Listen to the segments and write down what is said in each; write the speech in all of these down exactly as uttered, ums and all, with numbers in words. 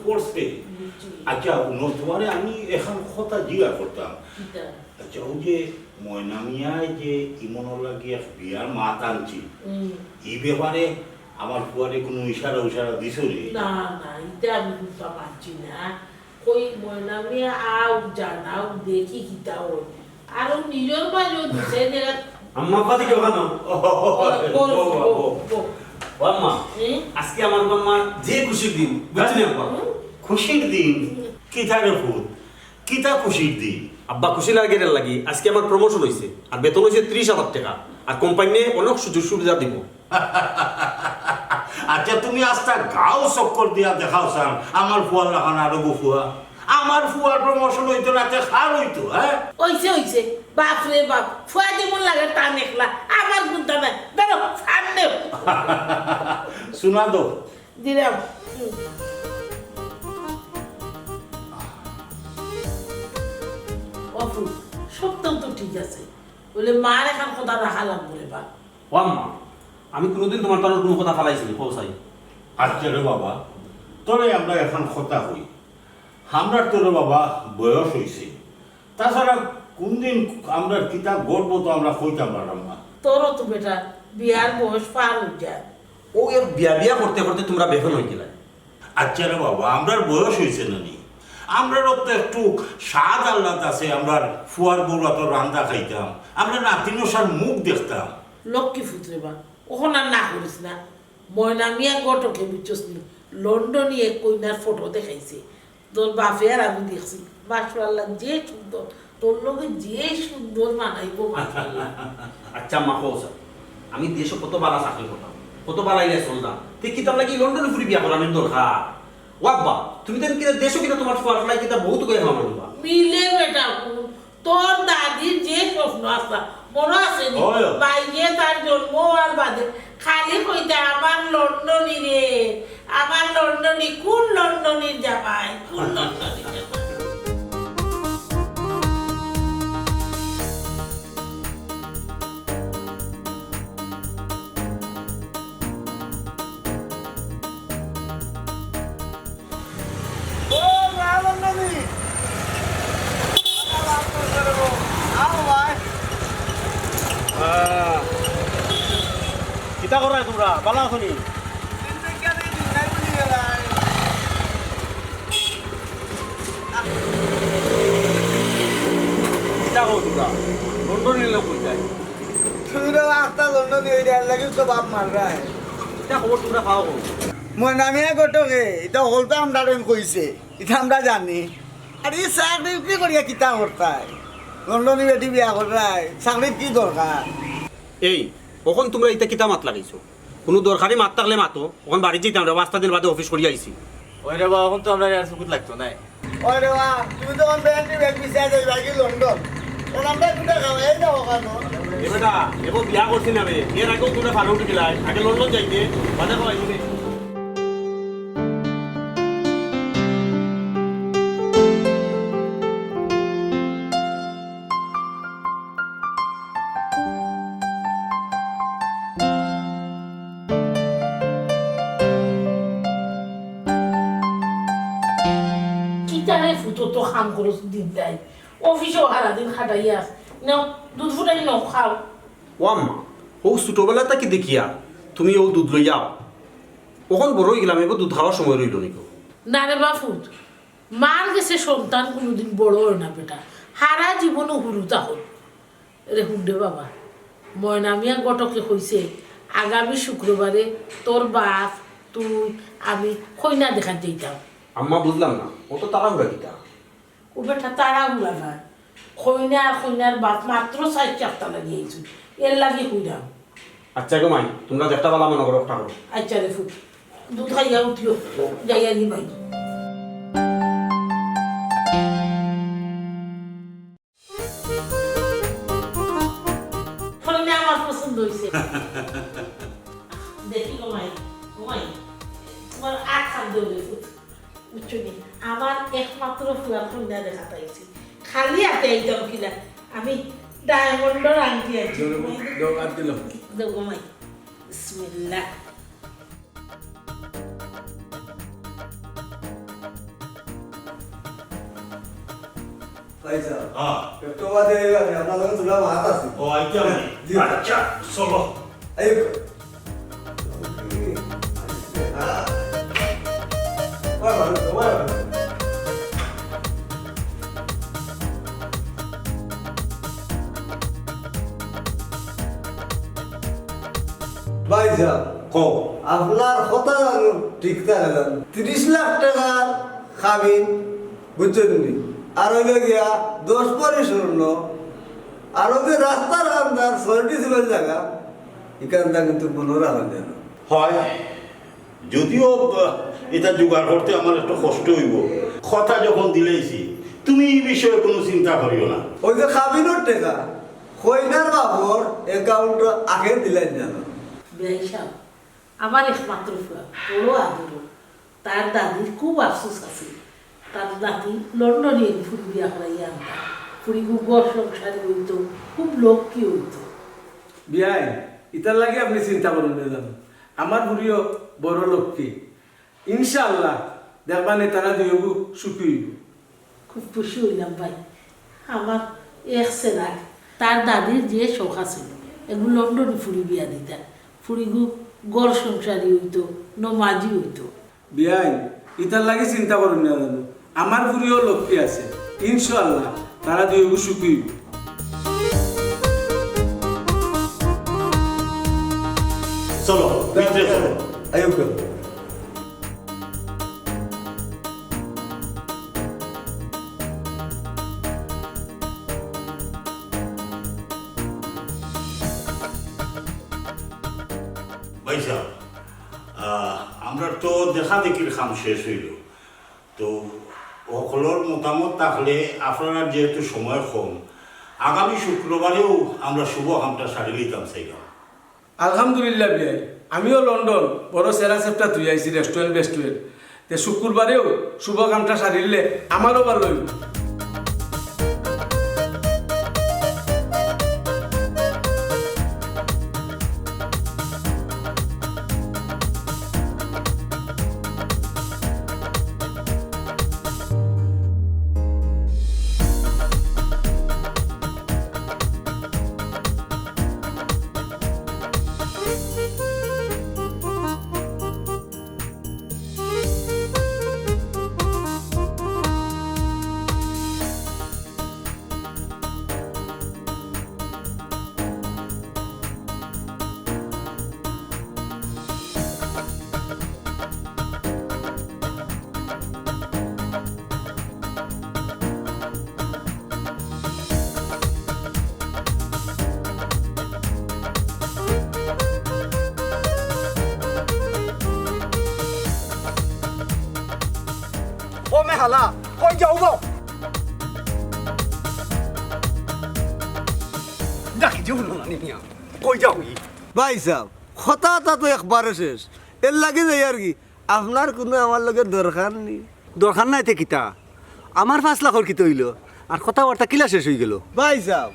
পড়ছে। বুঝছি। আচ্ছা, হুনো, তুমারে আমি এখান কথা জিজ্ঞাসা করতাম। কিতা? আচ্ছা, অউ যে ময়না মিয়ায় যে ইমনর লাগি এক বিয়ার মাত আনছিল, হুম। ই ব্যাপারে আমার ফুয়ারে কুনু ইশারা উশারা দিছো নি? না, না, ইতা আমি কুনতা মানছি না। কই ময়না মিয়া আউক, জানাউক, দেখি কিতা অয়। আর অউ নিজর বাড়িও দিছে না। আম্মা, আব্বা দেখি ওখানো। ও, বল, বল, বল, বল। বল। ও আম্মা, হুম? আজকে আমার আম্মা যে খুশির দিন, বুঝলি আব্বা? হুম? খুশির দিন? কিতা রে ফুত? কিতা খুশির দিন? আব্বা, খুশি লাগের লাগি, আজকে আমার promotion অইছে, আর বেতন অইছে ত্রিশ হাজার টেকা, আর কোম্পানিয়ে অনেক সুযোগ সুবিধা দিবো। আচ্ছা, তুমি আস্তা গাঁও চক্কর দিয়া দেখাও চাইন, আমার ফুয়ার লাখান আরগু ফুয়া। আমার ফুয়ার promotion অইতো না, তে কার অইতো, হ্যাঁ? অইছে, অইছে। বাপ রে বাপ, ফুয়া যেমন লাগে তা দেখলা, আমার কুনতা নাই। ধরো, ফান দেও। শোনা তো। দিলাম। হুম। অপু, সবতাউ তো ঠিক আছে। বলে, মার এখান কথা রাখা লাগবো রে বাপ। ও আম্মা, আমি কুনুদিন তুমার তানোর কুনু কথা ফালাইছি নি, কও চাই। আচ্ছা রে বাবা, তোরে আমরা এখান কথা কই। আমরার তো রে বাবা বয়স অইছে। তাছাড়া কুনদিন আমরার কিতা ঘটবো তো আমরা কইতাম পাররাম না। তোরও তো বেটা বিয়ার বয়স পার অই যায়। অউ এক বিয়া বিয়া করতে করতে তুমরা বেফেল অই গেলায়। আচ্ছা রে বাবা, আমরার বয়স অইছে না নি? আমরারও তো একটু স্বাদ আহ্লাদ আছে, আমরার ফুয়ার বউর আতর রান্দা খাইতাম, আমরার নাতিনশার মুখ দেখতাম। লক্ষ্মী ফুত রে বা, অখন আর না করিস না। ময়না মিয়া ঘটকে বুঝছস নি, লন্ডনি এক কইনার ফটো দেখাইছে। তোর বাপে আর আমি দেখছি, মাশাআল্লাহ, যে সুন্দর, তোর লগে যে সুন্দর মানাইবো, মাশাআল্লাহ। আচ্ছা, মা, কও চাই, আমি দেশো কত বালা চাকরি করতাম, কত বালা ইলা চলতাম, তে কিতার লাগি লন্ডনি ফুরি বিয়া করানির দরকার? ও আব্বা, তুমি তাইন কিতা দেশো কিতা তুমার ফুয়ার ফুয়ায় কিতা বউত গয়া মামা নিবা? মিলে বেটা, তোর দাদির যে স্বপ্ন আছলা, মনো আছে নি? ওই। বাইয়ে তার জন্ম অওয়ার বাদে খালি কইতা, "আমার লন্ডনি রে, আমার লন্ডনি, কুন লন্ডনির জামাই, কুন লন্ডনির জামাই?" ও, মা লন্ডনি। আও ভাই। আহ, কিতা কররায় তুমরা? বালা আছো নি? কিতা কও তুমরা? লন্ডনি লোক কই যায়? তুমরা আস্তা লন্ডনি অইরা, এর লাগি তো বাপ মাররায়। কিতা খবর তুমরা পাও কই? ময়না মিয়া ঘটকে, ইতা হকলতা আমরারে কইছে। ইতা আমরা জানি। আর ই চাকরি উকরি করিয়া কিতা করতায়? লন্ডনি বেটি বিয়া কররায়, চাকরির কি দরকার? এই, অখন তুমরা ইতা কিতা মাত লাগাইছো? কুনু দরকারি মাত থাকলে মাতো, অখন বাড়িত যাইতাম রে, পাঁচটা দিন বাদে অফিস করি আইছি। ওই রে বা, অখন তো আমরার আর সুকুত লাগতো নায়। ওই রে বা, তুমি তো অখন ব্যাংকে ব্যাগ পিছাই যাইবায় গি লন্ডন। অখন আমরা দুটা খাওয়াই না অখানো। এ বেটা, এবো বিয়া করছি না বে, এর আগেও তুমরা ফারুক গিলাই, আগে লন্ডন যাইতে, বাদে খাওয়াই দিবে। কিতা রে ফুত, অত কাম করস দিন রাইত, অফিসো হারাদিন খাটাইয়াস, নেও দুধ ফুটাই নেও খাও। ও আম্মা, অউ ছোটবেলা থাকি দেখিয়ার তুমি অউ দুধ লইয়া আও। অখন বড় অইগেলাম, এবো দুধ খাওয়ার সময় রইলো নি গো? না রে বা ফুত, মার গেছে সন্তান কুনুদিন বড় অয় না বেটা, হারা জীবনও হুরুতা অয়। রে হুন রে বাবা, ময়না মিয়া ঘটকে কইছে, আগামী শুক্রবারে তোর বাপ, তুই, আমি কইনা দেখাত যাইতাম। আম্মা, বুঝলাম না, অত তাড়াহুড়া কিতা? ও বেটা, তাড়াহুড়া না, কইনা আর কইনার বাপ মাত্র চাইর সাপ্তা লাগি আইছইন, এর লাগি কইরাম। আচ্ছা গো মাই, তুমরা যেকটা বালা মনো করো, অকটা করো। আচ্ছা রে ফুত, দুধ খাইয়া উঠিও, যাইয়া নি মাই। কইনা আমার পছন্দ অইছে। দেখি গো মাই, গো মাই, তুমার আত খান দেও রে ফুত। বুঝছো নি? আমার একমাত্র ফুয়ার কইনা দেখাত আইছি। খালি আতে আইতাম কিলা? আমি ডায়মন্ডর আংটি আনছি। দেও, দেও, আত দিলাম। দেও গো মাই। বিসমিল্লাহ। আচ্ছা। হ্যাঁ। একটু বাদে এই বাদে আপনার লগে থুড়া মাত আছে। ও, আইতাম। জি। আচ্ছা, চলো। এই। ওই ভালো, ওই ভালো। ভাইসাব, কও। আপনার কথা জানো ঠিক থাকে জানো। ত্রিশ লাখ টেকার কাবিন, বুঝছইন নি? আর অইলো গিয়া দশ ভরি স্বর্ণ, আর অউ যে রাস্তার কান্দার ছয়টি সিমেন্ট জাগা, ইখানটা কিন্তু মনো রাখা যায় না। হয়, যদিও, আহ, ইটা জোগাড় করতে আমার একটু কষ্ট অইবো। কথা যখন দিলাইছি, তুমি ই বিষয়ে কুনু চিন্তা করিও না। অউ যে কাবিনর টেকা, কইনার বাপর অ্যাকাউন্টো আগে দিলাইন জানো। বিয়াই সাব, আমার একমাত্র ফুয়া, বড় আদরর। তার দাদির খুব আফসোস আছিল। তার নাতি লন্ডনে ফুরি বিয়া করাইয়া আনতা। ফুরিগু ঘর সংসারী অইতো, খুব লক্ষ্মী অইতো। বিয়াই, ইতার লাগি আপনে চিন্তা করইন না জানো। আমার ফুরিও বড় লক্ষ্মী। ইনশাআল্লাহ, দেখবানে তারা দুইওগু সুখী অইবো। খুব খুশি অইলাম ভাই। আমার এক চেরাগ, তার দাদির যে শখ আছিল, এগু লন্ডনে ফুরি বিয়া দিতা। ফুরিগু ঘর সংসারী অইতো, নমাজি অইতো। বিয়াই, ইতার লাগি চিন্তা করইন না জানো। আমার ফুরিও লক্ষ্মী আছে। ইনশাআল্লাহ, তারা দুইওগু সুখী অইবো। চলো, ভিতরে চলো। আইও কেন? ভাইসাব, আহ, আমরার তো দেখা দেখির কাম শেষ অইলো। তো হকলর মতামত থাকলে, আপনারার যেহেতু সময় কম, আগামী শুক্রবারেউ আমরা শুভ কামটা সারি লইতাম চাইলাম। আলহামদুলিল্লাহ বিয়াই, আমিও লন্ডন বড় সেরা সেপটা থুই আইছি রেস্টুরেন্ট বেস্টুরেন্ট। তে শুক্রবারেউ শুভ কামটা সারিলে আমারও ভালা অইবো। ও মেহালা, কই যাও গো? ডাকি যে হুনো না নি মিয়া, কই যাও ই? ভাইসাব, কথা তো একবারে শেষ, এরলাগি যাইয়ার কি, আপনার কুনু আমার লগে দরকার নি। দরকার নাই তে কিতা? আমার পাঁচ লাখর কিতা অইলো? আর কথাবার্তা কিলা শেষ অইগেলো? ভাইসাব,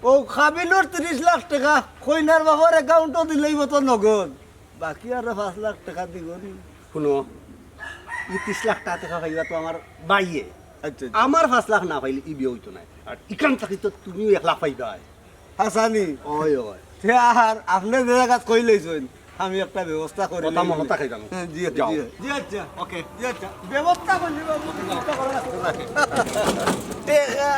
অউ কাবিনর ত্রিশ লাখ টেকা কইনার বাপর অ্যাকাউন্টো দিলাইবো তো নগদ, বাকি আরো পাঁচ লাখ টেকা দিবো নি। হুনো, ই ত্রিশ লাখ টেকা পাইবা তো আমার ভাইয়ে। আচ্ছা, আচ্ছা। আমার পাঁচ লাখ না পাইলে ই বিয়া অইতো নায়। আর ইখান থাকি তো তুমিও এক লাখ পাইবায়। হাছানি? অয়, অয়। তে আর আপনে যে জাগাত কইলাইছইন, আমি একটা ব্যবস্থা করি কথা লইমু। মনে থাকে জানো। হ্যাঁ, জি, যাও। জি। জি আচ্ছা, ওকে। জি আচ্ছা, ব্যবস্থা করি লইমু, ব্যবস্থা করা লাগবো না। টেকা।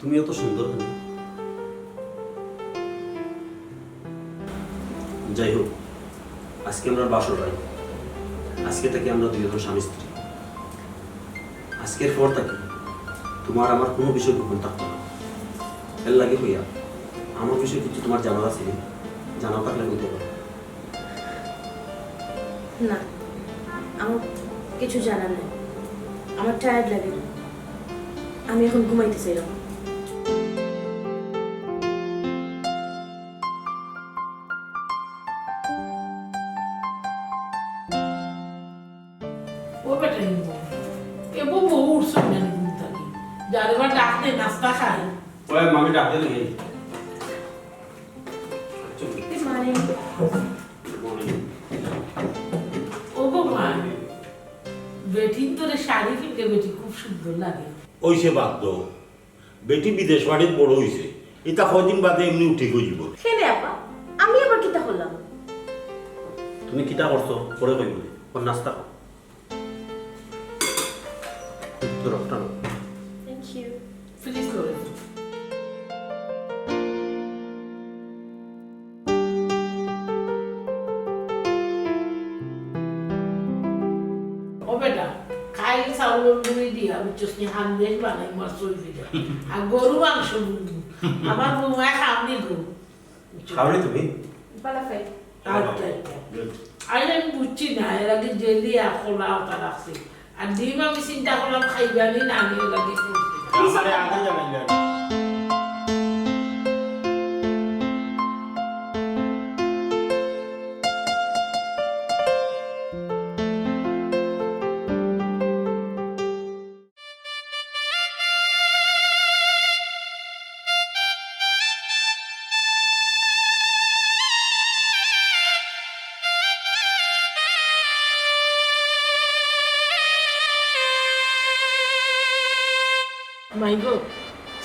তুমি অত সুন্দর কেন? যাই হোক, আজকে আমরার বাসর রাইত। আজকে থাকি আমরা দুইজন স্বামী স্ত্রী। আজকের পর থাকি তুমার আমার কুনু বিষয় গোপন থাকতো না। এর লাগি কইয়ার, আমার বিষয়ে কিছু তুমার জানার আছে নি? জানা থাকলে কইতে পারো। না, আমার কিছু জানার নাই। আমার টায়ার্ড লাগে। আমি এখন ঘুমাইতে চাইলাম। ও বেটা, এই বউ, এ বউ, বউ উঠছে না ঘুম থাকি। যারে বা ডাক দে, নাস্তা খাই। ওই মামি ডাক দে দেখি। Good morning। ও গো মা, বেটিন তোরে শাড়ি পিনলে বেটি খুব সুন্দর লাগে। ওই সে বাদ দাও, বেটি বিদেশ বাড়িত বড় অইছে, ইতা কয়দিন বাদে এমনেউ ঠিক অইযিবো। কেনে আপা, আমি আবার কিতা করলাম? তুমি কিতা করছো পরে কইমু নে, অখন নাস্তা খাও। ধরো, টানো। Thank you। Please ধরো। ও বেটা, খাইল চাউলর গুড়ি দিয়া, বুঝছস নি, হান্দেশ বানাই মার চই পিঠা। আর গরু মাংস বুনবো। আমার বৌমায় খাওনি গো। খাওনি তুমি? বালা খাই। আচ্ছা, আচ্ছা। Good। আরে আমি বুঝছি না, এর আগে জেলি আর খোলা ওটা রাখছি। আর ডিম আমি চিন্তা করলাম খাইবা নি না, আমি এর আগে করছি। আমারে আগে জানাইলে। মাই গো,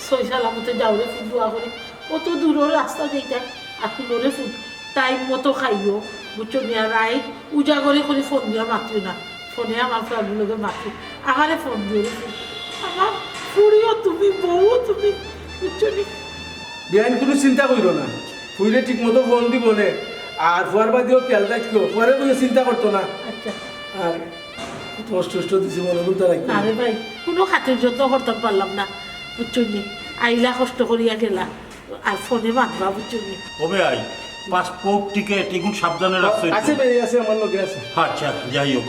সই সালামতে যাও রে ফুত, দোয়া করি। অত দূরর রাস্তা যাইতায়, আর হুনো রে ফুত, টাইম মতো খাইও, বুঝছো নি? আর রাইত উজাগরে করি ফোন দিয়া মাতিও না, ফোনে আমার ফুয়াগুর লগে মাতি, আমারে ফোন দিও রে ফুত। আমার ফুড়িও তুমি, বউও তুমি, বুঝছো নি? বিয়াইন, কুনু চিন্তা করিও না, ফুড়িয়ে ঠিক মতো ফোন দিবো নে, আর ফুয়ার বাদিও খেয়াল রাখিও, ফুয়ারে কুনু চিন্তা করতো না। আচ্ছা। আর কত কষ্ট টষ্ট দিছি, মনো কুনতা রাখিও না। আরে ভাই, কুনু খাতির যত্ন করতাম পারলাম না, বুঝছো নি? আইলা কষ্ট করিয়া গেলা, আর ফোনে মাতবা, বুঝছো নি? ও ভাই, পাসপোর্ট, টিকিট এগুন সাবধানে রাখছো? আছে ভাই, আছে, আমার লগে আছে। আচ্ছা, যাই হোক।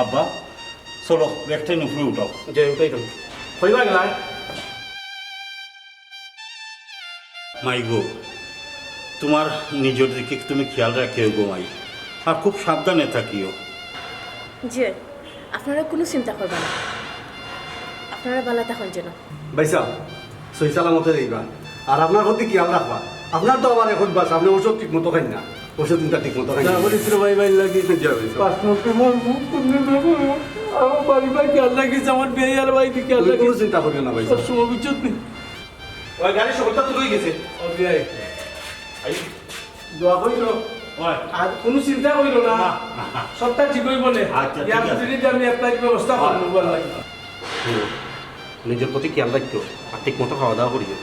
আব্বা, চলো, ব্যাগটা উপরে উঠাও। যাই, উঠাই দাও। কইবা গেলা? মাই গো, তুমার নিজর দিকে তুমি খেয়াল রাখিও গো মাই, আর খুব সাবধানে থাকিও। জি, আপনারা কুনু চিন্তা করবা না, আপনারা বালা থাকইন যেন। ভাইসাব, সই সালামতে যাইবা, আর আপনার প্রতি খেয়াল রাখবা। আপনার তো আবার এক অভ্যাস, আপনে ঔষধ ঠিক মতো খাইন না, ঔষধ তিনটা ঠিক মতো খাইন না। যা বলিস রে ভাই, ভাই লাগি। জি, ভাইসাব। পাঁচ মুখে মন মুখ কুন্নে দেবো, আমার বাড়ি ভাই খেয়াল রাখিস, আমার বিয়াই আর ভাই খেয়াল রাখিস। কুনু চিন্তা করিও না ভাইসাব। সব সময় বুঝছত নি? ওই গাড়ি সকলটা তুলে গেছে। ও বিয়াই। আই। দোয়া করিও। ওই। আর কুনু চিন্তা করিও না। না, না, না। সবটা ঠিক অইবো নে। আচ্ছা, ঠিক আছে। যদি আমি apply ব্যবস্থা করবো, ওই। বল লাগি। হুম। নিজর প্রতি খেয়াল রাখিও। আর ঠিক মতো খাওয়া দাওয়া করিও।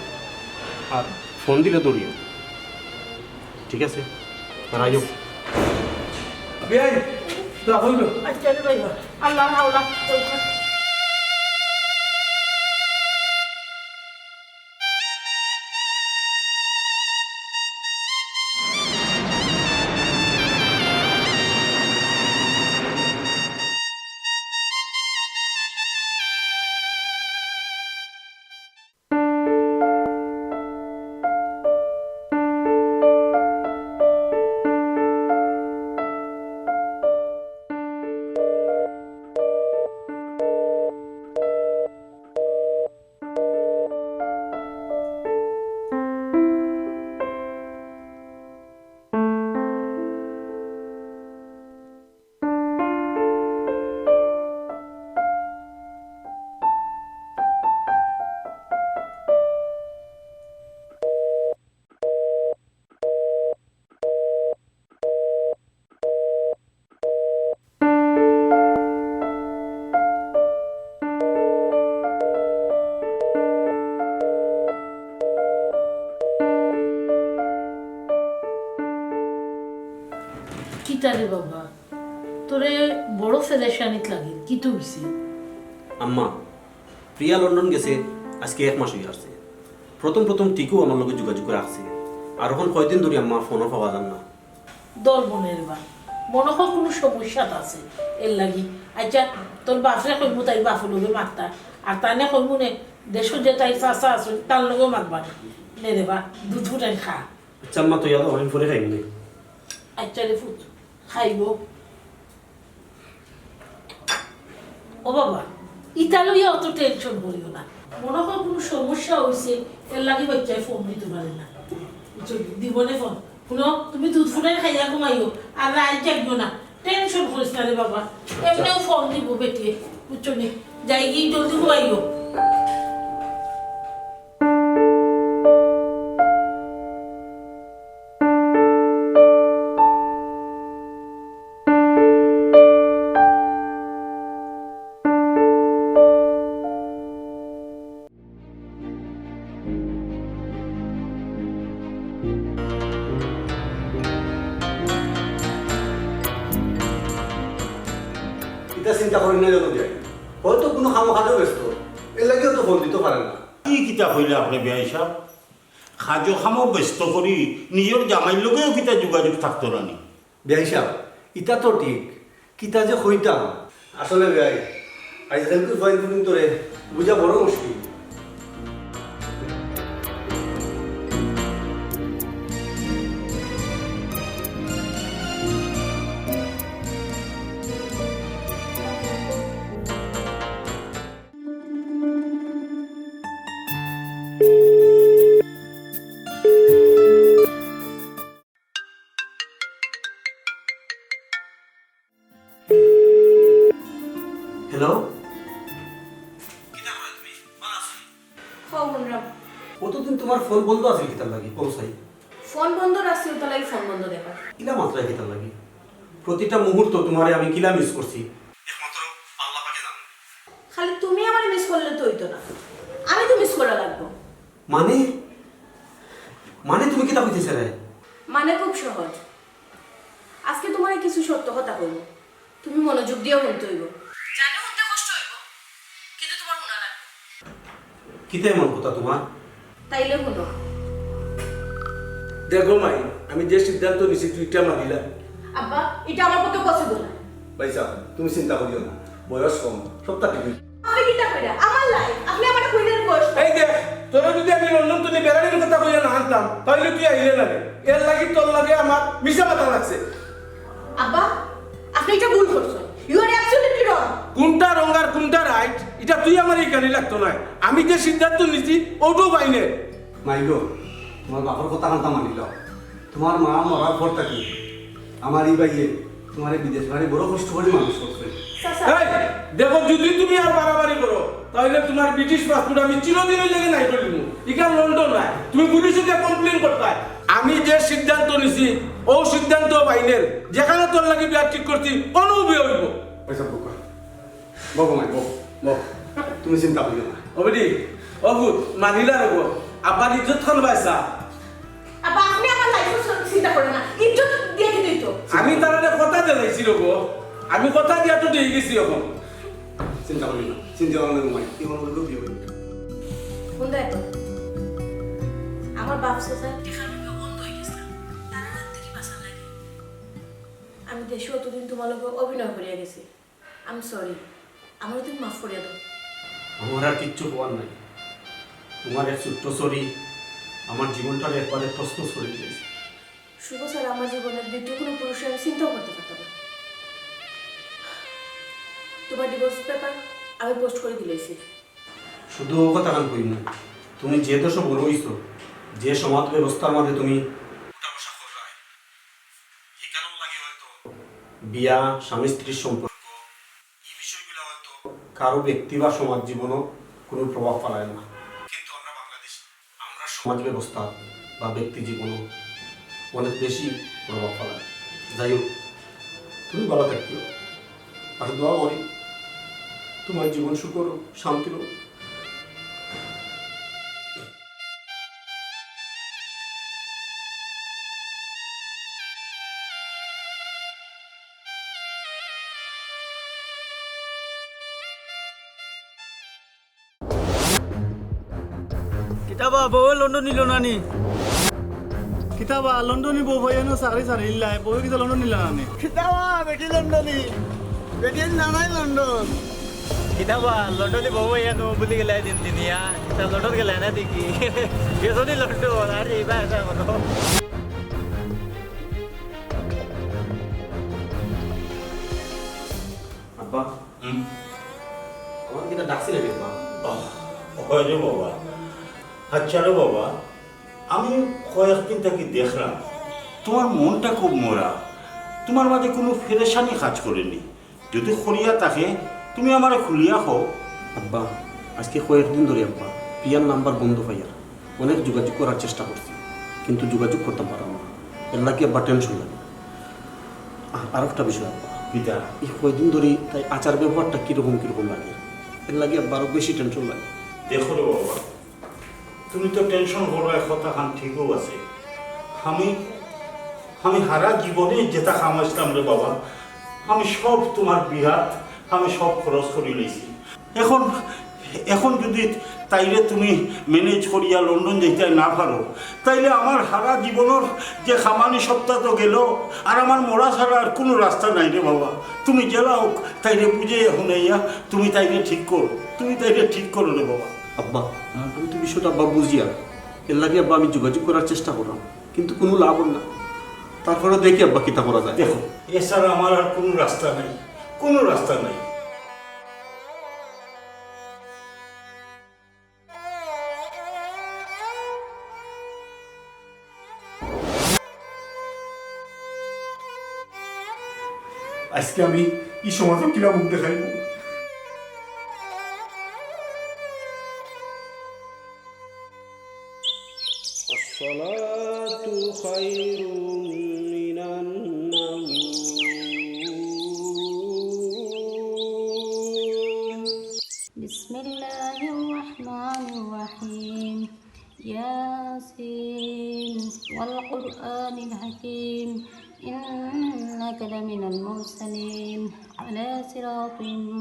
আর ফোন দিলে ধরিও। ঠিক আছে? আর আইও। বিয়াই, দোয়া করিও। আচ্ছা রে ভাই, আল্লাহ, আল্লাহ। আরে বাবা, তোরে বড় পেরেশানিত লাগিল, কিতা অইছে? আম্মা, প্রিয়া লন্ডন গেছে, আইজকে এক মাস অইয়া আছে। প্রথম প্রথম ঠিকউ আমার লগে যোগাযোগ রাখছে, আর অখন কয়দিন ধরি আম্মা ফোনও পাওয়া যার না। দল বনের বা, মনো কর কুনু সমস্যাত আছে, এরলাগি। আইচ্ছা, তোর বাপরে কইমু, তাইর বাপর লগে মাততা, আর তানে কইমু নে, দেশো যে তাইর চাচা আছে, তার লগেও মাতবা নে। নে রে বা, দুধ ফুটাই খা। আইচ্ছা আম্মা, তো ইয়াদ অনেক পরে খাইমু নে। আইচ্ছা রে ফুত, খাইবো। ও বাবা, ইতা লইয়া অত টেনশন করিও না। মনো কর কুনু সমস্যা অইছে, এরলাগি বাচ্চায় ফোন দিতো পারে না। বুঝছো নি? দিবো নে ফোন। হুনো, তুমি দুধ ফুটাই খাইয়া ঘুমাইও, আর রাইত জাগিও না। টেনশন করিস না রে বাবা, এমনেউ ফোন দিবো বেটিয়ে, বুঝছো নি? যাইগি, জলদি ঘুমাইও। ইতা চিন্তা করি না জানো যে, হয়তো কুনু কামো কাজো ব্যস্ত, এরলাগিও তো ফোন দিতো পারে না। ই কিতা কইলা আপনে বিয়াই সাব? কাজো কামো ব্যস্ত করি, নিজর জামাইর লগেও কিতা যোগাযোগ থাকতো না নি? বিয়াই সাব, ইতা তো ঠিক, কিতা যে কইতাম। আসলে বিয়াই, আইজকাইলকুর ফুয়াইন্তরে বুঝা বড় মুশকিল। হ্যালো? কিতা করো তুমি? ভালা আছো নি? হো, হুনরাম। অতদিন তুমার ফোন বন্ধ আছিল কিতার লাগি? কও চাই। ফোন বন্ধ রাখছি, অতার লাগি ফোন বন্ধ দেখার। ইলা মাতরায় কিতার লাগি? প্রতিটা মুহূর্ত তুমারে আমি কিলা মিস করছি, একমাত্র আল্লাহ পাকে জানইন। খালি তুমি আমারে মিস করলে তো অইতো না, আমি তো মিস করা লাগবো। মানে? মানে তুমি কিতা কইতায় চাইরায়? মানে খুব সহজ। আইজকে তুমারে কিছু সত্য কথা কইমু, তুমি মনোযোগ দিয়া হুনতে অইবো। জানি হুনতে কষ্ট অইবো, কিন্তু তুমার হুনা লাগবো। কিতা এমন কথা তুমার? তাইলে হুনো। দেখো মাই, আমি যে সিদ্ধান্ত নিছি তুই ইটা মানিলা। আব্বা, ইটা আমার পক্ষে পসিবল না। ভাইসাব, তুমি চিন্তা করিও না, বয়স কম, সবতা ঠিক অইবো। আপনে কিতা কইরা? আমার লাইফ, আপনে আমারে কইলেন বয়স কম। এই দেখ, তোরে যুদি আমি লন্ডন তনে বেড়ানির কথা কইয়া না আনতাম, তাইলে তুই আইলে না রে। এরলাগি তোর লগে আমার মিছা মাতা লাগছে। আব্বা, আপনে ইটা ভুল করছইন। You are absolutely wrong. কুনটা রং আর কুনটা রাইট, ইটা তুই আমারে ইখানি লাগতো নায়। আমি যে সিদ্ধান্ত নিছি, অউটাউ ফাইনাল। মাইগো, তুমার বাপর কথা খান্তা মানিলাও। তুমার মা মরার পর থাকি আমার ই ভাইয়ে তুমারে বিদেশ বাড়ি বড় কষ্ট করি মানুষ করছে। চাচা। এই, দেখো, যুদি তুমি আর বাড়াবাড়ি করো, তাইলে তুমার ব্রিটিশ পাসপোর্ট আমি চিরদিনর লাগি নাই করিলিমু। ইখান লন্ডন নায়, তুমি পুলিশে গিয়া কমপ্লেন করতায়। আমি যে সিদ্ধান্ত নিছি, অউ সিদ্ধান্ত ফাইনাল। যেখানো তোর লাগি বিয়া ঠিক করছি, অনো বিয়া অইবো। আইচ্ছা, বউক্কা। বও গো মাই, বও, বও। তুমি চিন্তা করিও না। ও বেটি, ও পুত, মানিলা রে গো। আব্বার ইজ্জত খান বাঁচা। আব্বা, আপনে আমার লাইফ চিন্তা করেন না। ইজ্জত দিয়া কিতা অইতো? আমি তারারে কথা দিলাইছি রে গো। আমি কথা দিয়া তো দিয়া গেছি অখন। চিন্তা করিও না। চিন্তা ভাবনা নাই, মাই। কি মনে করবো, কি হবে? হুনো তো, আমার বাপ চাচা টেকার লোভে অন্ধ অইগেছলা। তারার আত থাকি বাঁচার লাগি আমি দেশো অতদিন তুমার লগে অভিনয় করিয়া গেছি। I'm sorry, আমারে তুমি মাফ করিয়া দেও। আমার আর কিচ্ছু কওয়ার নাই। তুমার এক ছোট্ট ছড়ি আমার জীবনটারে একবারে তছনছ করি দিলাইছে। শুভ ছাড়া আমার জীবনে দ্বিতীয় কুনু পুরুষরে আমি চিন্তাও করতে পারতাম না। তুমার ডিভোর্স পেপার আমি পোস্ট করি দিলাইছি। শুধু অউ কথাখান কইমু, তুমি যে দেশো বড় অইছো, যে সমাজ ব্যবস্থার মাঝে তুমি উঠা বসা কররায়, ইখানর লাগি হয়তো বিয়া, স্বামী স্ত্রীর সম্পর্ক, ই বিষয়গুলা হয়তো কারো ব্যক্তি বা সমাজ জীবনো কুনু প্রভাব ফালায় না। কিন্তু আমরা বাংলাদেশি, আমরার সমাজ ব্যবস্থা বা ব্যক্তি জীবনো অনেক বেশি প্রভাব ফালায়। যাই হোক, তুমি ভালা থাকিও, আর দোয়া করি তুমার জীবন সুখর অউক, শান্তির অউক। কিতা বা, বউয়ে লন্ডন নিলো না নি? কিতা বা, লন্ডনি বউ পাইয়া নু চাকরি ছাড়িলাই, বউয়ে কিতা লন্ডন নিলা না নি? কিতা বা, বেটি লন্ডনি, বেটি জানাই লন্ডন। কিতা বা, লন্ডনি বউ পাইয়া নু বুলি গেলাই দিন দিনিয়া, তা লন্ডন গেলাই না দেখি। গেছো নি লন্ডন, আর এইবা আসা করো। আব্বা, হুম? আমার কিতা ডাকছিলে নি, আব্বা? অয় রে বাবা, আচ্ছা রে বাবা, আমি কয়েকদিন থাকি দেখলাম, তুমার মনটা খুব মরা, তুমার মাঝে কুনু পেরেশানি কাজ করেনি। যদি করিয়া থাকে, তুমি আমারে খুলিয়া কও। আব্বা, আজকে কয়েকদিন ধরি আব্বা, প্রিয়ার নাম্বার বন্ধ পাইয়ার। অনেক যোগাযোগ করার চেষ্টা করছি, কিন্তু যোগাযোগ করতাম পারলাম না। এর লাগি আব্বা টেনশন লাগে। আর আরেকটা বিষয় আব্বা, কিতা? এই কয়দিন ধরি তাই আচার ব্যবহারটা কিরকম কিরকম লাগে, এর লাগি আব্বা আরো বেশি টেনশন লাগে। দেখো রে বাবা, তুমি তো টেনশন করো, এক কথা খান ঠিকও আছে। আমি, আমি হারা জীবনে যেটা কামাইছিলাম রে বাবা, আমি সব তুমার বিয়াত, আমি সব খরচ করি লইছি। এখন, এখন যদি তাইরে তুমি ম্যানেজ করিয়া লন্ডন যাইতে না পারো, তাইলে আমার হারা জীবনর যে কামানি সবটা তো গেল, আর আমার মরা ছাড়া আর কুনু রাস্তা নাই রে বাবা। তুমি যেলা হোক, তাইরে বুঝাইয়া হুনাইয়া তুমি তাইরে ঠিক করো, তুমি তাইরে ঠিক করো রে বাবা। আব্বা, আমি তো বিষয়টা আব্বা বুঝিয়ার, এর লাগি আব্বা আমি যোগাযোগ করার চেষ্টা করলাম, কিন্তু কুনু লাভ অর না। তারপরে দেখি আব্বা কিতা করা যায়। দেখো, এছাড়া আমার আর কুনু রাস্তা নাই, কুনু রাস্তা নাই। আজকে আমি ই সমাজো কিলা মুখ দেখাইমু? الصلاة خير من النوم. بسم الله الرحمن الرحيم. ياسين والقرآن الحكيم. إنك لمن المرسلين على صراط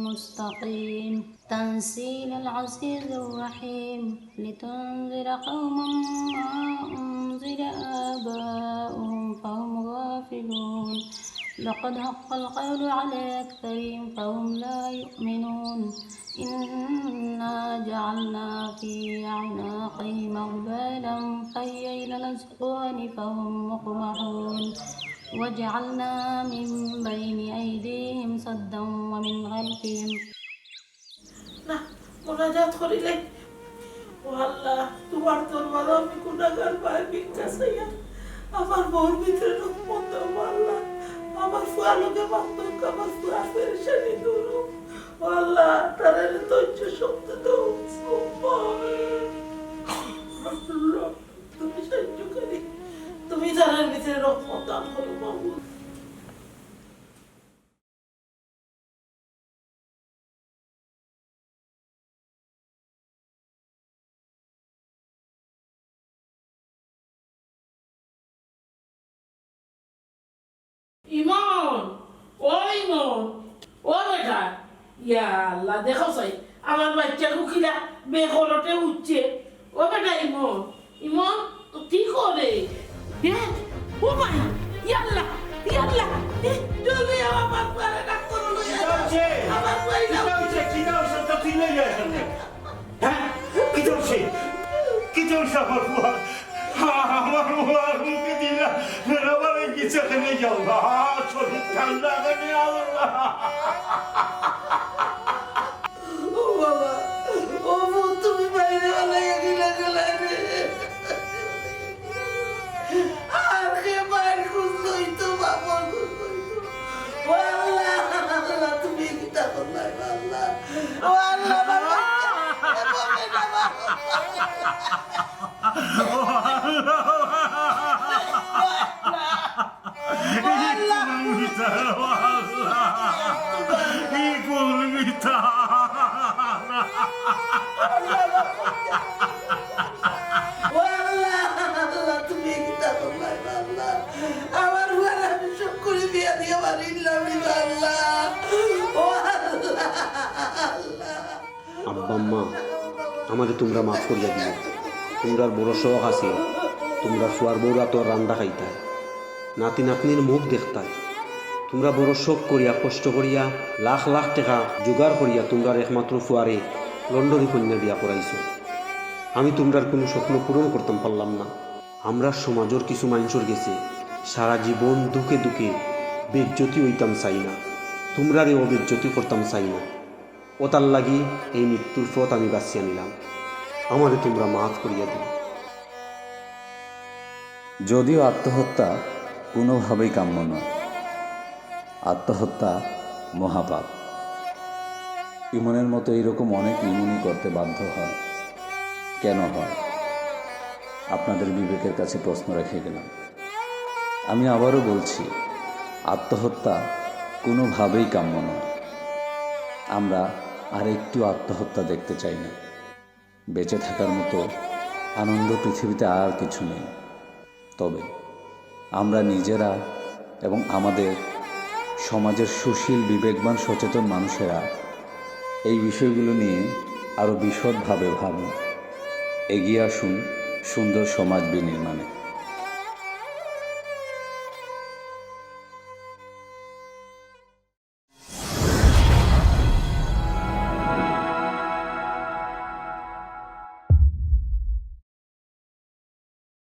مستقيم. تنزيل العزيز الرحيم. لتنذر قوما ما أنذر آباؤهم فهم غافلون. لقد حق القول على أكثرهم فهم لا يؤمنون. إنا جعلنا في أعناقهم أغلالا فهي إلى الأذقان فهم مقمحون. وجعلنا من بين أيديهم سدا ومن خلفهم. না, মুনাজাত করিলে। ও আল্লাহ, তুমার দরবারো আমি গুনাহগার ভাইয়ে ভিক্ষা চাইয়ার। আমার বউর ভিতরে রহমত দেও, ও আল্লাহ। আমার ফুয়ার লগে মাতউক, আমার ফুয়ার পেরেশানি দূর অউক। ও আল্লাহ, তারারে ধৈর্য শক্তি দেও। তুমি সাহায্যকারী, তুমি তারার ভিতরে রহমত দান করো, মাবুদ। ইমন, ও ইমন, ও বেটা, ইয়া আল্লাহ, দেখো চাই, আমার বাইচ্চা কুকিলা বেকলতে উঠছে। ও বেটা ইমন, ইমন, তুই করে? দেখ, ও ভাই, ইয়াল্লা, ইয়াল্লা, এ, জলদি আমার বাপ করে ডাক্তার লইয়া যাও। কিতা অইছে? আমার ভাই না। কিতা অইছে? কিতা অইছে? তো তুই লইয়া আয় সামনে। হ্যাঁ? কিতা অইছে? কিতা অইছে আমার ফুয়া? আমার ফুয়ার মুখে দিলা, মেরা বাড়ি কিসে কেনে যাও না? শরীর ঠান্ডা কেনে আল্লাহ। ও বাবা, ও বউ, তুমি বাইরে বানাইয়া দিলা গেলা রে। আর কে বাইর খুঁজতো হইতো, বাবা খুঁজতো হইতো। ও আল্লাহ, আল্লাহ, তুমি কিতা করলাই, আল্লাহ? ও আল্লাহ, বাবা, বাবা, বাবা। ই কোন বিচার, আল্লাহ? ই কোন বিচার? ও আল্লাহ, আল্লাহ, তুমি কিতা করলায়, আল্লাহ? আমার ঘরে আমি সব করে বিয়া দিয়া পারিলাম, আল্লাহ। ও আল্লাহ, আল্লাহ। আব্বা আম্মা, আমারে তুমরা মাফ করিয়া দিও। তুমরার বড় শখ আছিল, তুমরা ফুয়ার বউর আতর রান্দা খাইতায়, নাতি নাতনির মুখ দেখতায়। তুমরা বড় শখ করিয়া, কষ্ট করিয়া, লাখ লাখ টেকা জোগাড় করিয়া তুমরার একমাত্র ফুয়ারে লন্ডনী কইন্যা বিয়া করাইছো। আমি তুমরার কুনু স্বপ্ন পূরণ করতাম পারলাম না। আমরার সমাজর কিছু মানষর গেছে সারা জীবন দুখে দুখে বেইজ্জতি অইতাম চাই না, তুমরারে অবেইজ্জতি করতাম চাই না। অতার লাগি এই মৃত্যুর পথ আমি বাছিয়া নিলাম। আমারে তুমরা মাফ করিয়া দিও। যদিও আত্মহত্যা কোনোভাবেই কাম্য নয়, আত্মহত্যা মহাপাপ। ইমনের মতো এইরকম অনেক ইমনই করতে বাধ্য হয়। কেন হয়? আপনাদের বিবেকের কাছে প্রশ্ন রেখে গেলাম। আমি আবারও বলছি, আত্মহত্যা কোনোভাবেই কাম্য নয়। আমরা আর একটু আত্মহত্যা দেখতে চাই না। বেঁচে থাকার মতো আনন্দ পৃথিবীতে আর কিছু নেই। তবে আমরা নিজেরা এবং আমাদের সমাজের সুশীল, বিবেকবান, সচেতন মানুষেরা এই বিষয়গুলো নিয়ে আরও বিশদভাবে ভাবুন। এগিয়ে আসুন সুন্দর সমাজ বিনির্মাণে।